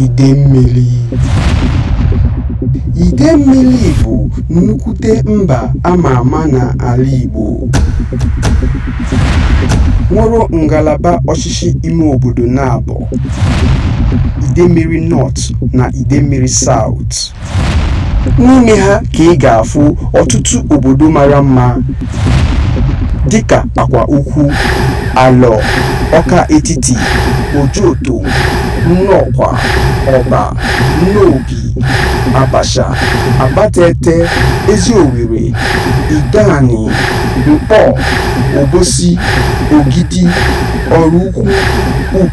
Idemmili. Idemmili bụ nnukwute mba ama ama n'ala Igbo, nwere ngalaba ọchịchị ime obodo naabọ: Idemmili North na Idemmili South. N'ime ha ka ị ga-afụ ọtụtụ obodo mara mma dịka Akwa Ukwu, Alọ, Ọka Etiti, Ojoto, Nnọkwa, Ọba, Nnobi, Abasha, Abatete, Eziowelle, Ideani, Nkpor, Obosi, Ogidi, Oraukwu,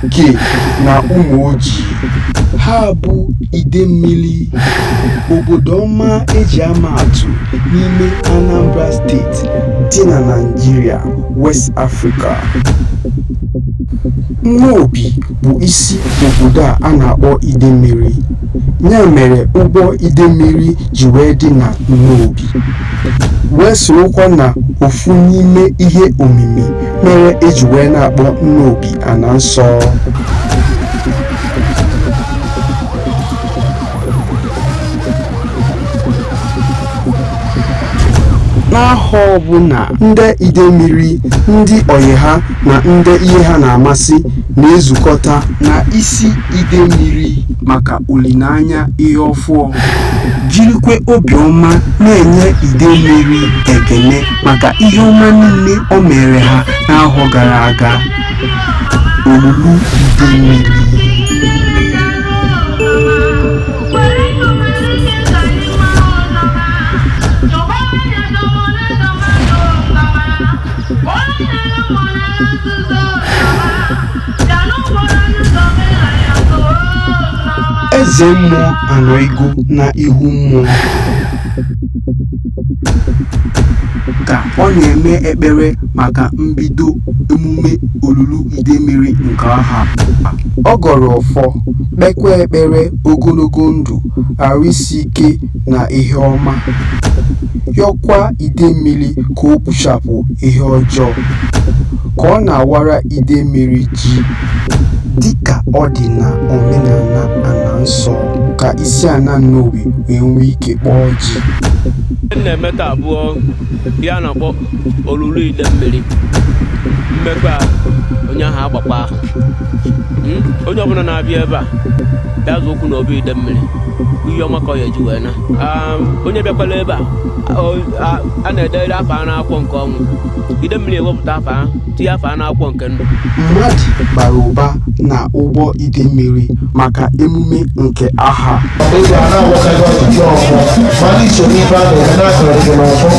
Uke na Ụmụoji. Ha bụ Idemmili, obodo ọma e ji ama atụ n'ime Anambra Steeti dị na Naịjirịa, West Africa. Nnobi bụ isi obodo a na-akpọ Idemmili, ya mere ụgbọ Idemmili ji wee dị na Nnobi, wee sorokwa na ofu n'ime ihe omimi mere e ji wee na-akpọ Nnobi ana nsọ. N'ahọ ọbụla, ndị Idemmili, ndị ọyị ha na ndị ihe ha na-amasị na-ezukọta na isi Idemmili maka olileanya ihe ọfụọ, jirikwa obiọma na-enye Idemmili ekele maka ihe ọma niile o meere ha n'ahọ gara aga. Olulu Idemmili. Eze mmụọ anọigo na ihu mmụọ ka ọ na-eme ekpere maka mbido emume olulu Idemmili nke ahọ a. Ọ gọrọ ọfọ, kpekwa ekpere ogologo ndụ, arụ isi ike na ihe ọma, yọkwa Idemmili ka o kpochapụ ihe ọjọọ, ka ọ na-awara Idemmili ji dịka ọ dị n'omenala ana nsọ ka isi ana Nnobi wee nwee ike kpọọ ji. Ihe m na-eme taa bụ ihe a na-akpọ olulu Idemmili. Mmekọ a onye ahụ agbakwa ahụ. Onye ọbụla na-abịa ebe a bịa zọọ ụkwụ n'obi Idemmili, ihe ọma ka ọ ya eji wee na. Onye bịakwala ebe a, a na-edere afa a n'akwụkwọ nke ọnwụ. Idemmili ewepụta afa ahụ, tinye afa a n'akwụkwọ nke ndụ. Mmadụ bara ụba na ụgbọ Idemmili maka emume nke aha. Ị ga na-agwakaghị ọtụtụ ọfọ mana iso n'ife a na-eme na-akọrọ gị n'ọfọ.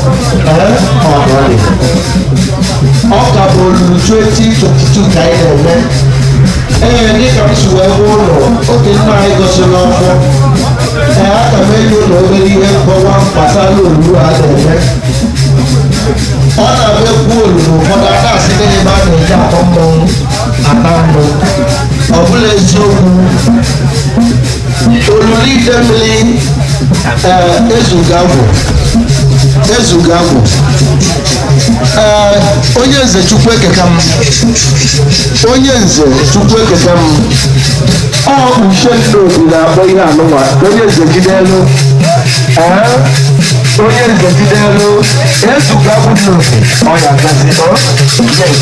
Ee, ọ ka ọ dị. Ọ ka bụ olulu 2022 ka anyị na-eme. Ee, dịka m si wee gwa ụlọ oge nna anyị gosiri ọfọ, ee, aka m enye ụlọ obere ihe nkọwa gbasara olulu a na-eme. Ọ na-abịa ekwu olulu, ụfọdụ a na-asị na ebe a na-eji akpọ mmọnwụ ata ndụ. Ọ bụla eziokwu, olulu Idemmili, ee, ezugagwụ ezugagwụ. Ee, onye nze Chukwu ekeka m, onye nze Chukwu ekeka m, ọ uche Nnobi na-akpọ ihe anụnwa onye nze jidelu. Ee, onye nze jidelu ezugagwụ Nnobi, ọ ya gazi ọ. Yes.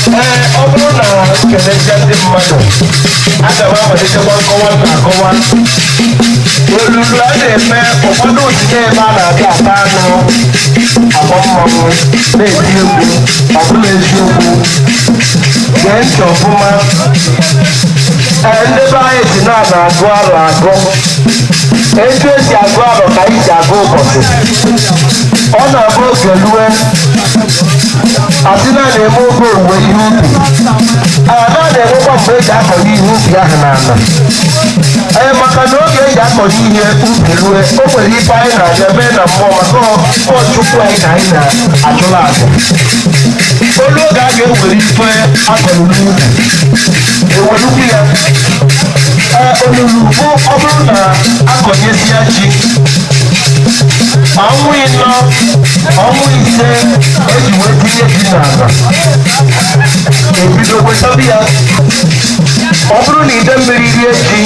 Ee, ọ bụrụ na kelezie ndị mmadụ, aga m amalitekwa nkọwa m na-akọwa olulu a na-eme. Ụfọdụ osinya ebe a na-abịa ata anụ, akpọ mmanwụ, na-eti egwu. Ọ bụla eziokwu, gee ntị ọfụma. Ee, ndị be anyị si na na-agụ arọ agụ. Etu esi agụ arọ ka anyị si agụ ụbọchị. Ọ na-abụ oge rue, asị na na-eme oge owuwe ihe ubi, a na na-enwekwa mgbe eji akọrọ ihe ubi ahụ n'ala. Ee, maka na oge eji akọrọ ihe ubi rue, o nwere ife anyị na-abịa mee na mmụọ, maka ọ Chukwu anyị ka anyị na-achụrụ àjà. Olu oge a ga-ewere ife akọrọ n'ubi, ewerukwu ya. Ee, olulu bụ ọ bụrụ na akọnyesia ji, ọnwa 4, ọnwa 5 eji wee tinye ji n'ala, ebido wetaba ya. Ọ bụrụ Bụrụ na ide mmiri rie ji,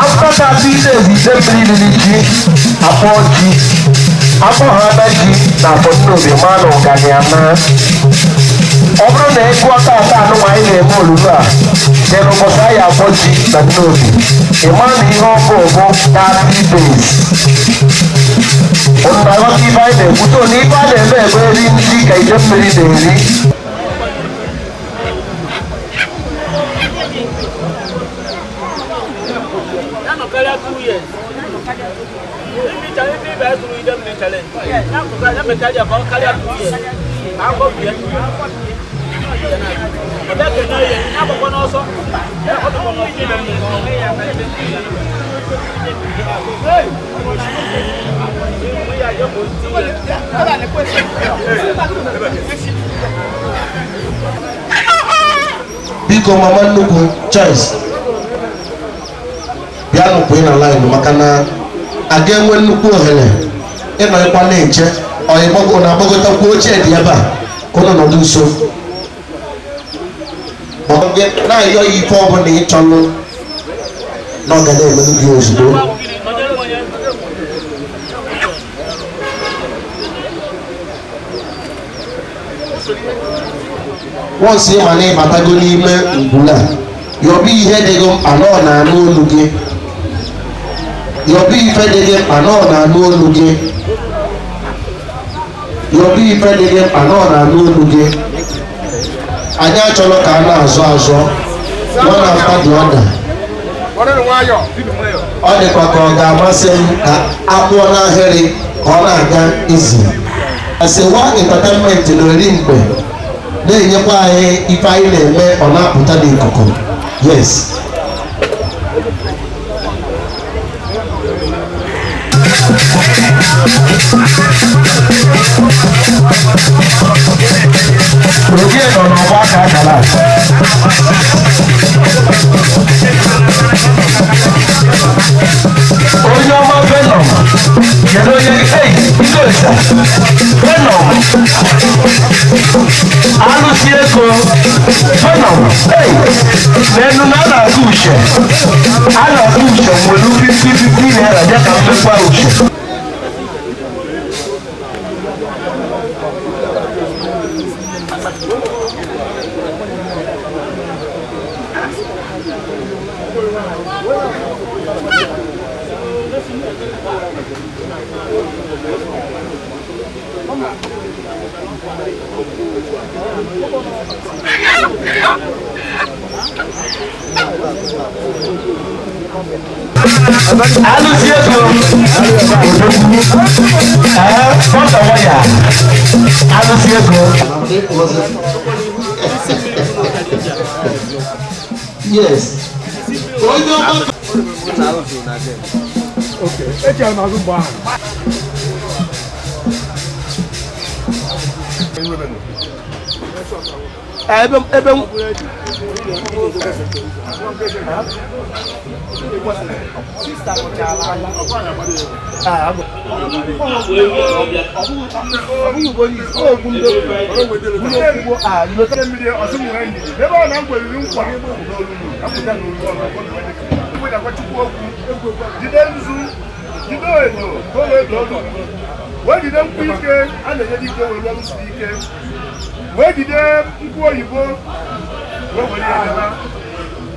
after 30 days ide mmiri riri ji, akpọ ji, akpọ ha na ji na afọ nnobi ma na ụgani ana. Ọ bụrụ na ị gụọ tata anụnwa anyị na-eme olulu a dị n'ụbọchị anyị akpọ ji na nnobi, ị mara na ihe ọkụ bụ 30 days. Unu na-aghọta ife anyị na-ekwu? So na ife a na-eme ebe eri nri ka ide mmiri na-eri. Ya nọ karịa 2 years. Ife ibe tụrụ ide mmiri challenge. Ya kụka ya mekarịa ka ọ karịa 2 years. Ka akọ bụ ya. Ọ bịa kene ya, ya gbakwa n'ọsọ. Ya ọ dịkwa n'ọsọ ide mmiri. Hey! Ya jẹ́ kó tí Biko, mama nnukwu Choice, bịanụ pụ na line, maka na a ga-enwe nnukwu ohere ịnọịkwa na-eche ọyịgbago na agbagotakwu oche dị ebe a ka ụnụ nọdụ nso. Ma ọ gị na-ayọ ya ife ọbụla ị chọlụ na ọ ga na-emelụ gị ozugbo. Nọnyere m onye. Once ị ma na ịbatago n'ime ngwulu a, yọbụ ihe dị gị mkpa na ọ na-anụ olu gị. Yọbụ ife dị gị mkpa na ọ na-anụ olu gị. Yọbụ ife dị gị mkpa na ọ na-anụ olu gị. Anyị achọrọ ka a na-azọ azọ one after the other. Ọ dịkwa ka ọ ga-amasị m ka akwụọ n'ahịrị ka ọ na-aga izi asịwa. Entertainment na-eri mgbe na-enyekwa anyị ife anyị na-eme, ọ na-apụta n'ikuku. Yes. Oge nọ n'ọgba aka akara. Onye ọma Venom, kedu onye? Ei, ndị olisa Venom, alụsị ego Venom. Ei, n'enu na a na-agụ uche, a na-agụ uche nwere 50 50 naira bịa ka mmekwa uche. Alụsị ego odogwu, ee, bọta waya, alụsị ego. Yes, onye ọma. Echere m azụ mgbe ahụ. Ebe ebe Mmiri ọsị m nwere ndidi ebe ọ na m kweriri nkwa apụta n'olu ọrụ wedakwa Chukwu okwu, jide nzu, jide edo ka o wee doo ọnọdụ, wee jide nkwụ ike a na-enye dike, wee rụọ ọrụ siri ike, wee jide nkwụ oyibo, wee were ya debe,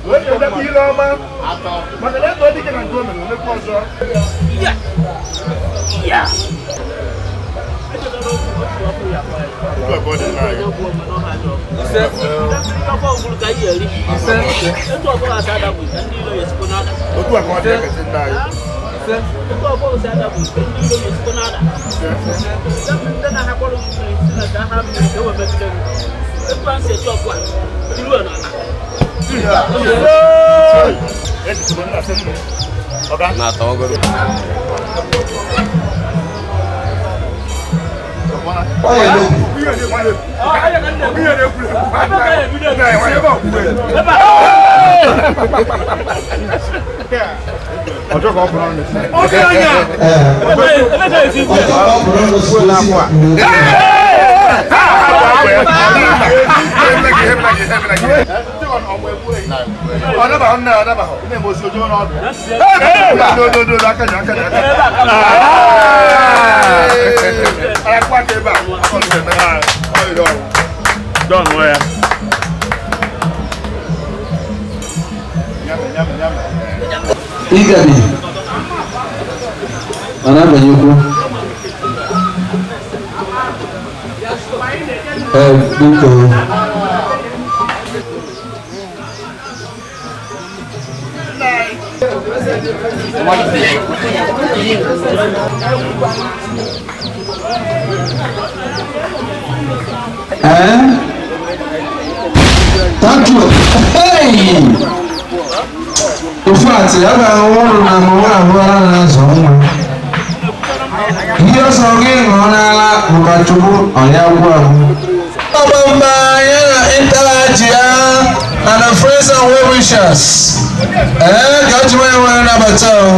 wee edebe ile ọma, maka na ego dike na nke o mere omekwa ọzọ. Ya. Echetara okwu otu ọkụ ya kwa ya. Ọkụ ọgwụrụ ka ihe eri. Etu ọbụla asa adabụ ise, ndị ilo ya esikwa n'ada. Otu a ka ọ dị ekesi ndị anyị. Etu ọbụla asa adabụ ise, ndị ilo ya esikwa n'ada. Ndị na-ahakwara mmiri si na ka ha mmiri ka e wee megide gị. Etu a si echi ọkụ a, iru a n'ala. Ejisibo nna sị nnu ọga. Ọ ya n'obi. Ihe na-ekwu Ebe a. Ọjọ́ ka ọ pụrụ ọnụ. Ee. Ebe ka esi Ọjọ́ ka ọ pụrụ ọnụ si ozi. Ọ dabahụ nna ya, ọ dabahụ. Na-eme osi ojo n'ọdụ. Dododo aka ji aka ji aka. Akwa aka ebe a. Ọ na-eme. Ọ yiri ọrụ. Don nwe ya. Nyame nyame nyame. Igabi ọ na-abanyekwu. Ee, biko. Ee? Thank you. Hey! In fact, a ga-arụ ọrụ na mụwa ahụ ara na-azụ nwa. Ihe ọsọ gị ṅụọ n'ala maka Chukwu ọnya gwụ ahụ. Ọgbamba ya na ịntaraji ya na na friends and well wishers. Ee, ka o ji nwayọọ nwayọọ nabata o.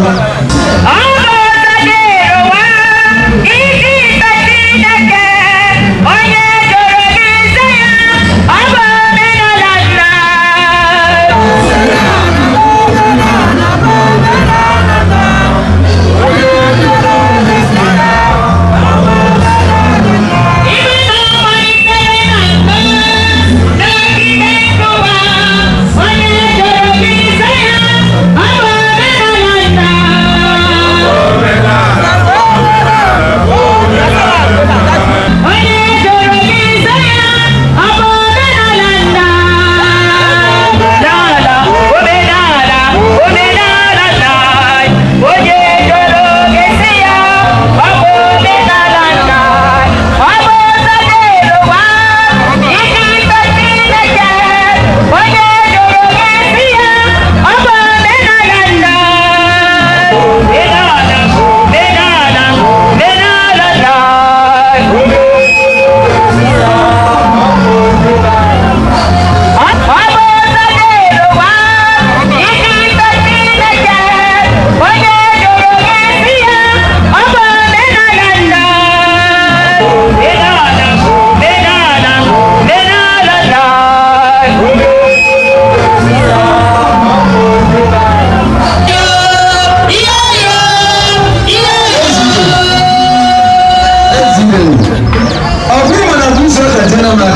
Ọ bụrụ na kwụsị ọ ka jere m aka.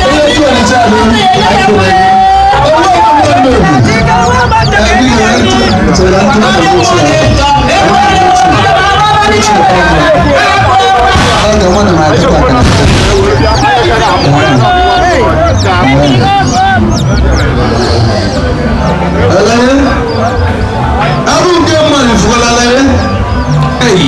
Onye otu Ọnịcha bụ owó ọmọ ọmọ Abu nke mmadụ fụkwala lere. Hey!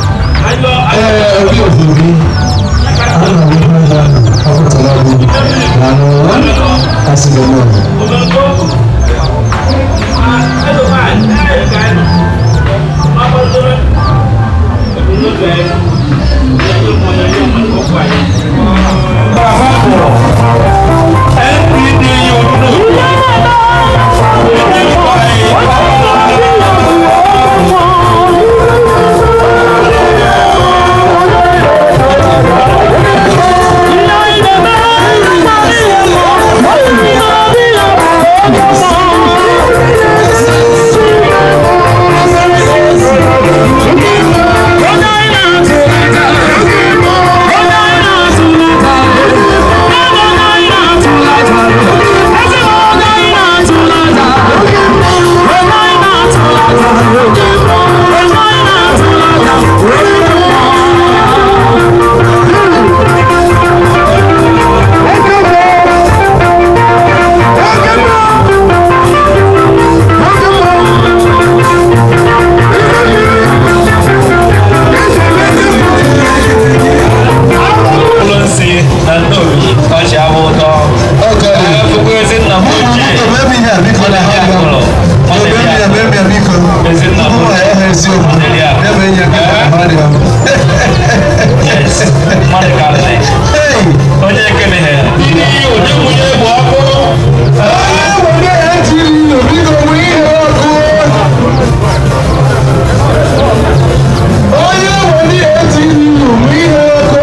Ee, obi obodo a na-ahụ ọpụtara bụ na n'ụwa asịrị m. Yeah. Eziokwu, ebe enyi gị mmadụ ya. Yes, mmadụ karịrị. Hey! Onye ekeneghị. Ndị onye nwunye bụ ọkụ. Onye were ejiri biko mụ ihe ọkụ. Onye were ejiri mụ ihe ọkụ.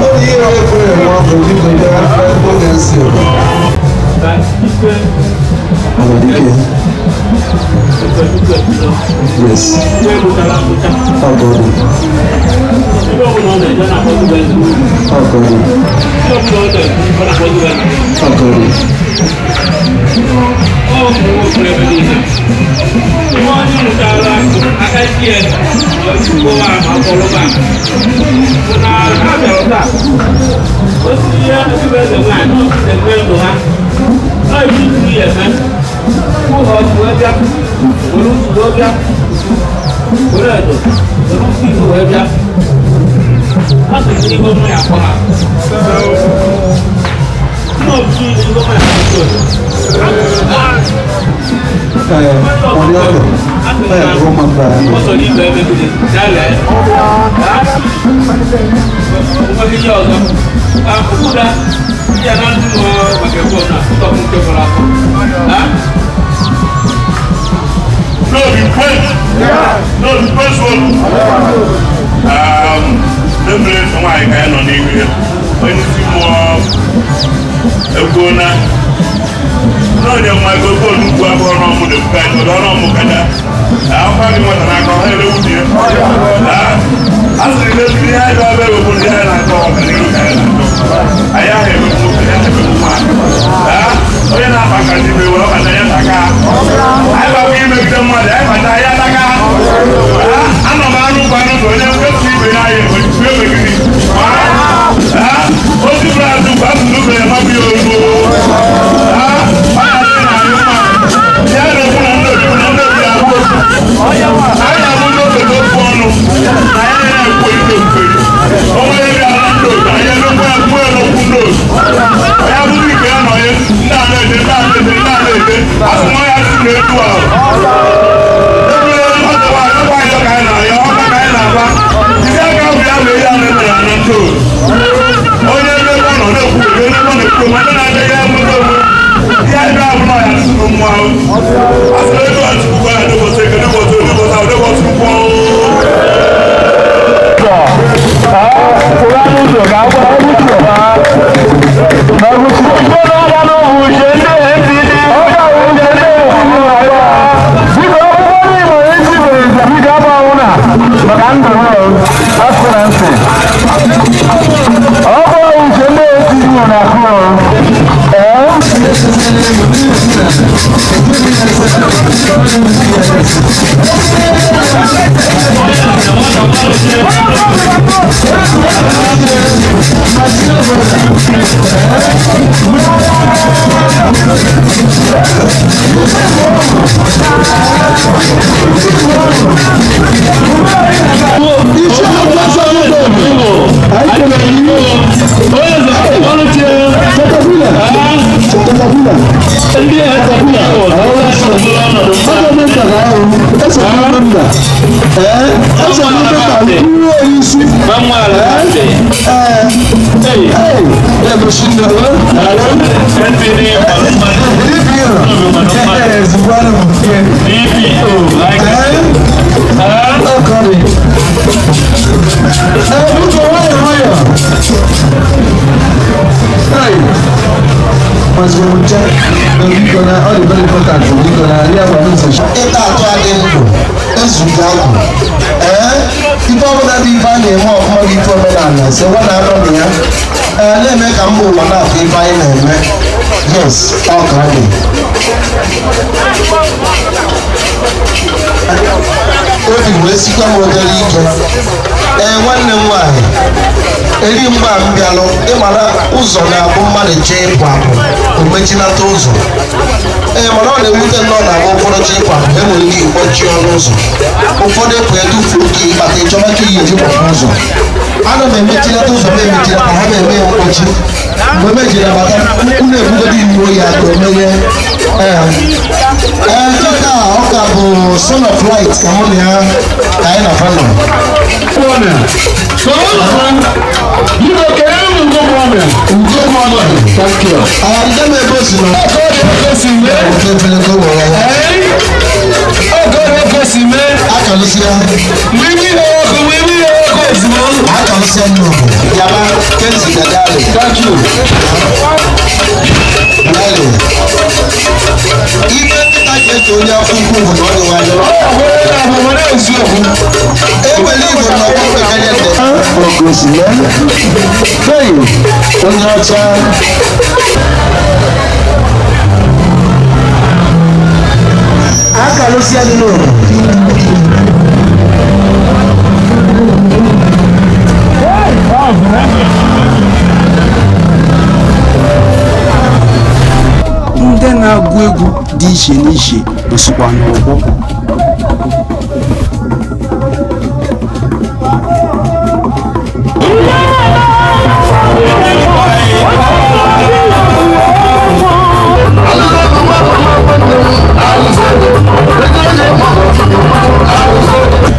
Onye ihe ọkụ enwe ọkụ biko bịa oge nsị. Amadike. Yes. Ọgọdụ. Ọgọdụ. Ọgọdụ. Ee, ọ dị ọdụ. Ee, ọ ma mba. N'obi kwe. N'obi kwe so. N'ebere nsọ nwaanyị ka ya nọ n'ihu ya. Onye isi mmụọ ekwuo na n'onye microphone ugwu abụọ n'ọmụ na-ebuka anyị ọdọ n'ọmụ kacha. Akwụkwọ gị nweta n'aka ọha ere nwunye. A sịrị na ebiri ihe anyị ọbịa ewepụ ndị anyị na-akọ ọganihu ka anyị na-achọ. Anyị ahụ emegbu nwoke, anyị ahụ emegbu nwaanyị. Onye na-akpa nkata ibe were ọkata ya taka. Anyị gbakwa imegide mmadụ, anyị kpata ya taka. Anọ m anụ kwa anụ ka onye mkpefu ibe ya anyị ekwe emegide. Otu bụrụ azụ kwa asụsụ bere ya mabụ ya ozugbo. Ọ na-asị na anyị mma. Ya na-ekwu na ndị obi na ndị obi abụ otu. Anyị na-abụ ndị obi n'okwu ọnụ. Na anyị na-ekwu ikpe mkperi. O nwere ebe ala ndị obi, anyị emekwa ya kwuo ya n'okwu ndị obi. Ya bụrụ ike ya nọ ya, ndị a na-ede, ndị a na-ede, ndị a na-ede. Asị na ọ ya sị na-etu ahụ. Ebule ọdụ nwaanyị, nwaanyị ka anyị na-ayọ, ọka ka anyị na-agba. Isi aka bụ ya mee ya na-emere na ndị obi. Onye mmekọ nọ na-ekwu, onye mmekọ na-ekwu, ma ndị na-adịghị ya mụta onwe. Ihe anyị ga-abụ na ya sị mmụọ ahụ. Asị na ego ọchụkwụ ya dịbọsị eke, dịbọsị dịbọsị ahụ, dịbọsị nkwọ. Isi ọjọọ ọjọọ anyị kelere iwu. Chatapila. Chatapila. Ọjọ́ mẹ́ta na ahụ, eso ndị mba. Ee, eso ndị mba kwuo isi. Ee, ee, egosi ndị ọrụ. DPO. Ee, zikwanụ m. Ee, ọ kọrị. Ee, biko nwayọọ nwayọọ. Hey. Mazuruncha, biko na ọ dị very important, biko na ya bụ nzọ. Ịta atụ adị ndụ, ezugo agwụ. Ee, ife ọbụla dị ife a na-eme ọfụma gị ife omenala, sewa na anọ na ya. Ee, na-eme ka mba ụwa na-afụ ife anyị na-eme. Yes, ọ ka ọ dị. Obi wee sikwa m obere ike. Ee, nwanne m nwaanyị, eri mgbe a m bịalụ, ịmara ụzọ na-abụ mmadụ chee ịpụ apụ, o mechinata ụzọ. Ee, mana ọ na-ewute nnọọ na abụ ụfọdụ chee ịpụ apụ, e nwere ike ịkpọchi ọnụ ụzọ. Ụfọdụ ịpụ edufuo ka ịkpata ịchọba ka iyi eji kpọpụ ụzọ. Ana m emechinata ụzọ m emechinata ha na-eme ya mkpọchi. Mgbe m ejiri abata, unu ebugodo iwu oyi aka o meghe. Ee, ee, nkịta a ọ Ka bụ Son of Light ka mụ na ya ka anyị na-afa nọ. Thank you. Ndị m ebe o si nọ. Ofe efere ka o were ya. Akalụsịa. Akalụsịa nnukwu. Yaba Kenzi Dadali. Thank you. Dadali. Ife nkịta ji eto onye afọ ukwu bụ na ọ dị nwayọọ. Ewele igwe na ọkpọkọ karịa nde. Ogosi ya. Hey, onye ọcha. Akalụsịa dị n'ụlọ. Ndị na-agụ egwu dị iche n'iche nọsịkwa n'ọgbọ.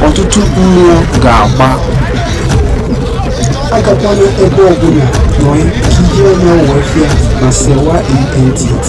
Ọtụtụ mmụọ ga-agba. Agakwana ebe ọbụla, nọị ka ihe anya wee fịa na Sewa ANT TV.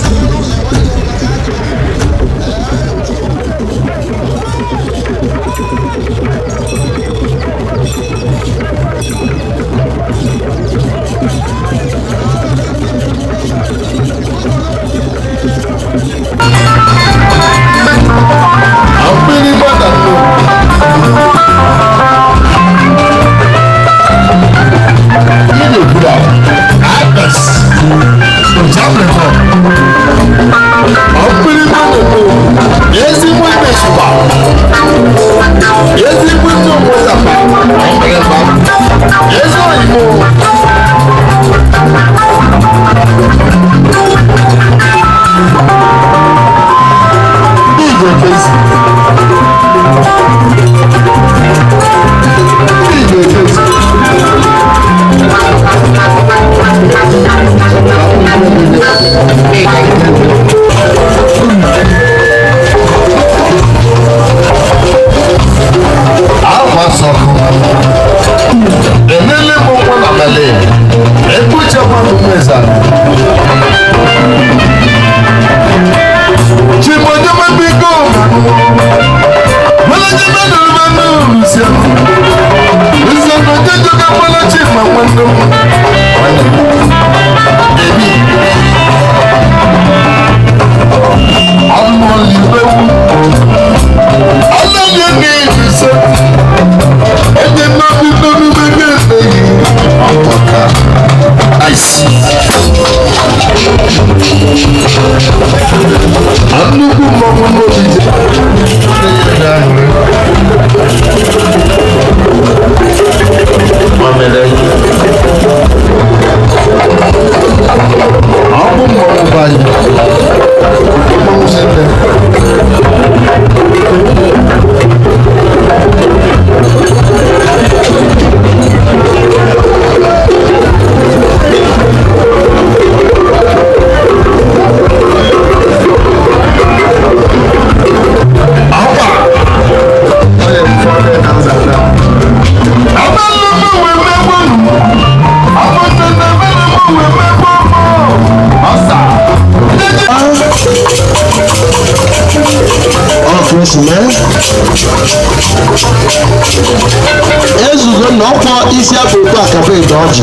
Ezugo na ọkwa isi akpụkpọ akaba ede ọjị.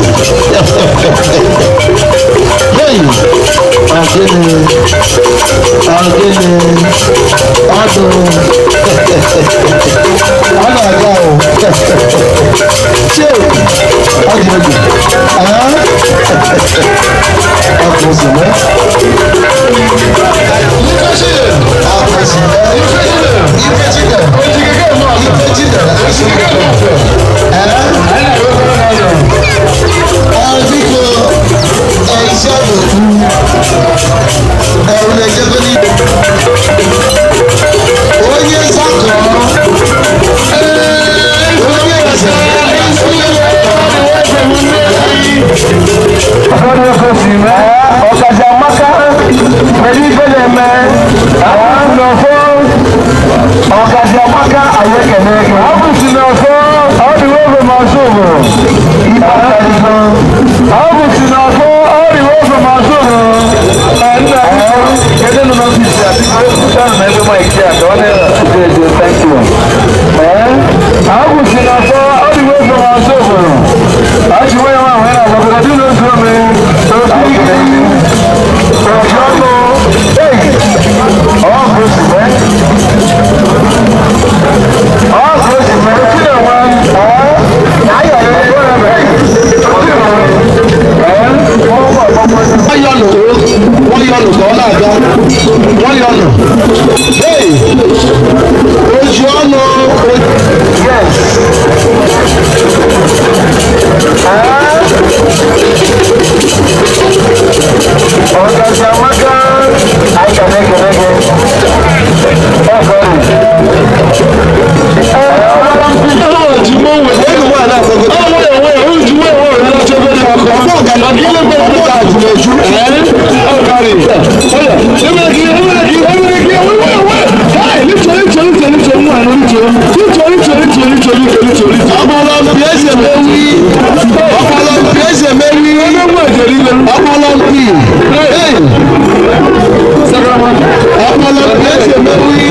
Hey, ọgịnị, ọgịnị, ọdụ, ọ na-aga o. Chee, ọ dị egwu. Ọkụ ozugbo. Onye nzakọ, onye eze. Ọ̀kadà maka, kedu ife na-eme? N'ọfọ. Ọkazi amaka, anyị ekene gị. Ọ bụ si n'ọfọ, ọ dị ofe ma ọsọ obodo. Ọ bụ si n'ọfọ, ọ dị ofe ma ọsọ obodo. Nna, kedu nọ n'ọfịs ya? Biko, na ebe mic ya ka ọ na-eje eje. Thank you. Ọ bụ si n'ọfọ, ọ dị ofe ma ọsọ obodo. Achị nwayọ nwa nwere agbakọta dị n'otu ome. Opi opi ọnụ. Ei! Ọ bụ si mee. Ọ bụ si mee. Opi na nwa. Ayọ̀ Nwayọnụ, nwayọnụ, ka ọ na-aga nwayọnụ. Hey! Oji ọnụ. Yes. Ọgazi amaka, anyị ga na-ekele gị. Ọ Ọpọlọ mpi eze meri, ọpọlọ mpi eze meri, ọpọlọ mpi. Hey! Ọpọlọ mpi eze meri.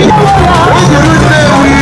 Ujuru Nnewi.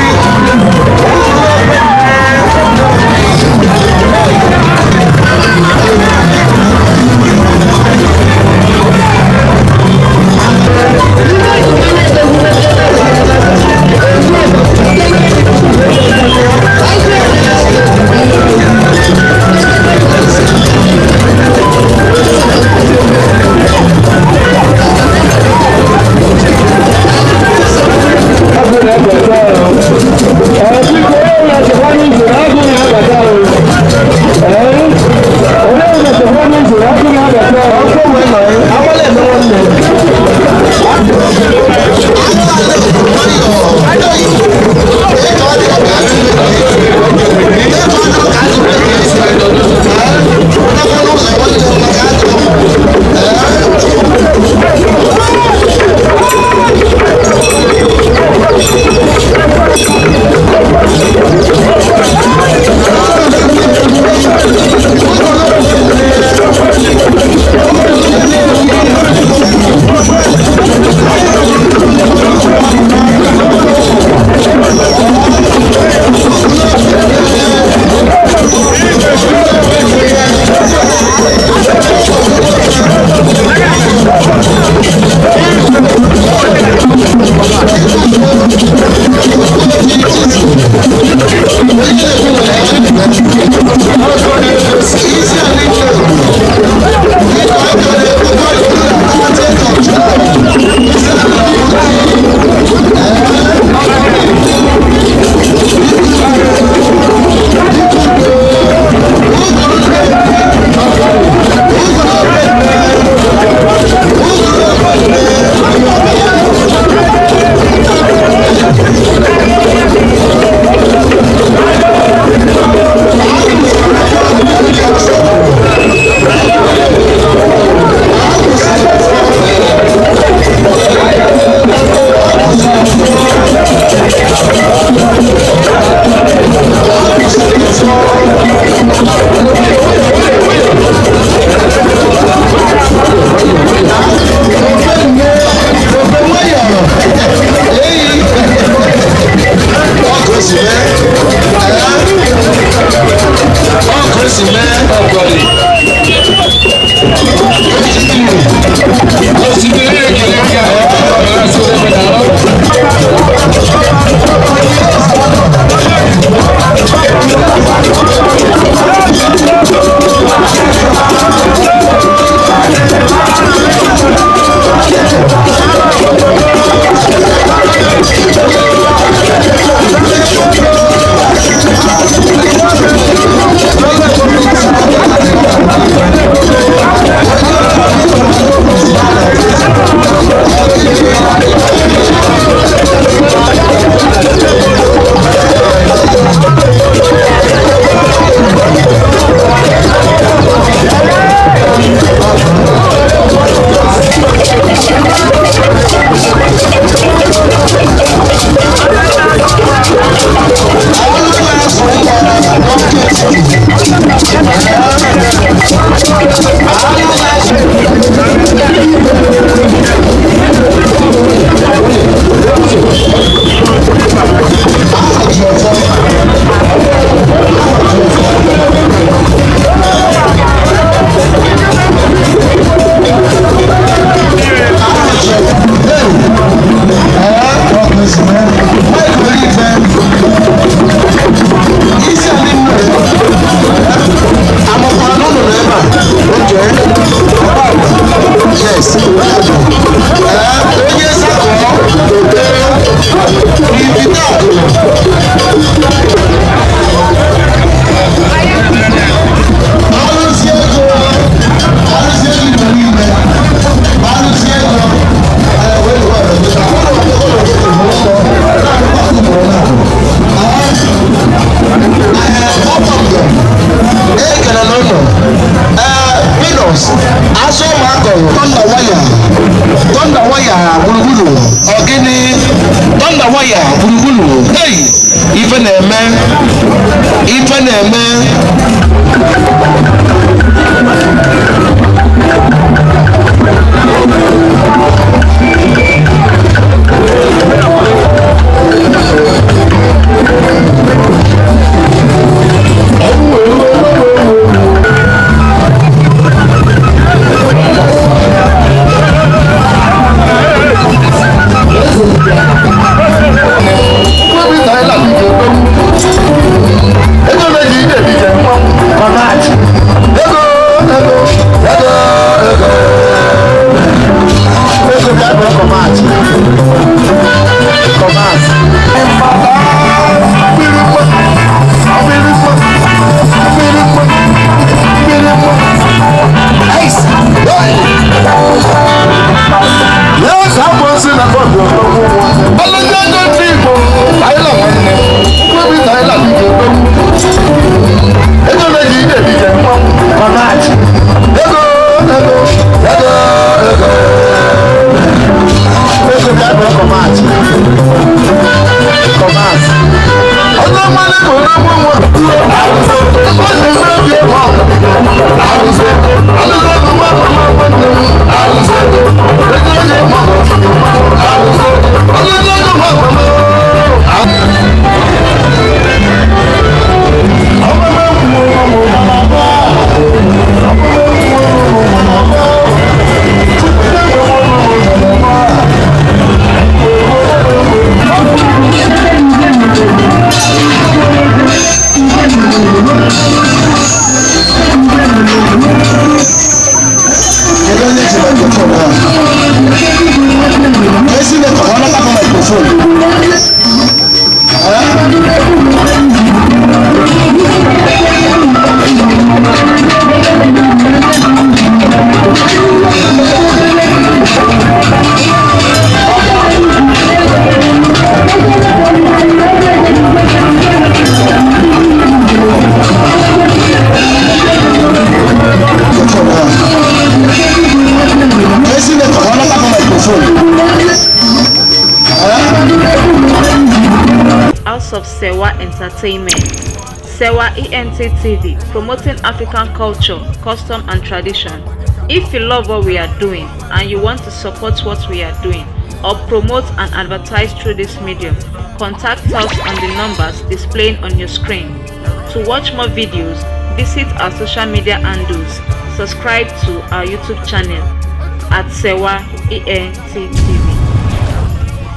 Gịnị? Thunder waya gburugburu. Hey! Ife na-eme. Ife na-eme. Kedu onye ji microphone ahụ? Ezi na-ekọ ọ nata microphone. Microphone ahụ. Ezi na-ekọ ọ nata microphone. House of Sewa Entertainment. Sewa ENT TV, promoting African culture, custom, and tradition. If you love what we are doing and you want to support what we are doing or promote and advertise through this medium, contact us on the numbers displaying on your screen. To watch more videos, visit our social media handles, subscribe to our YouTube channel at Sewa ENT.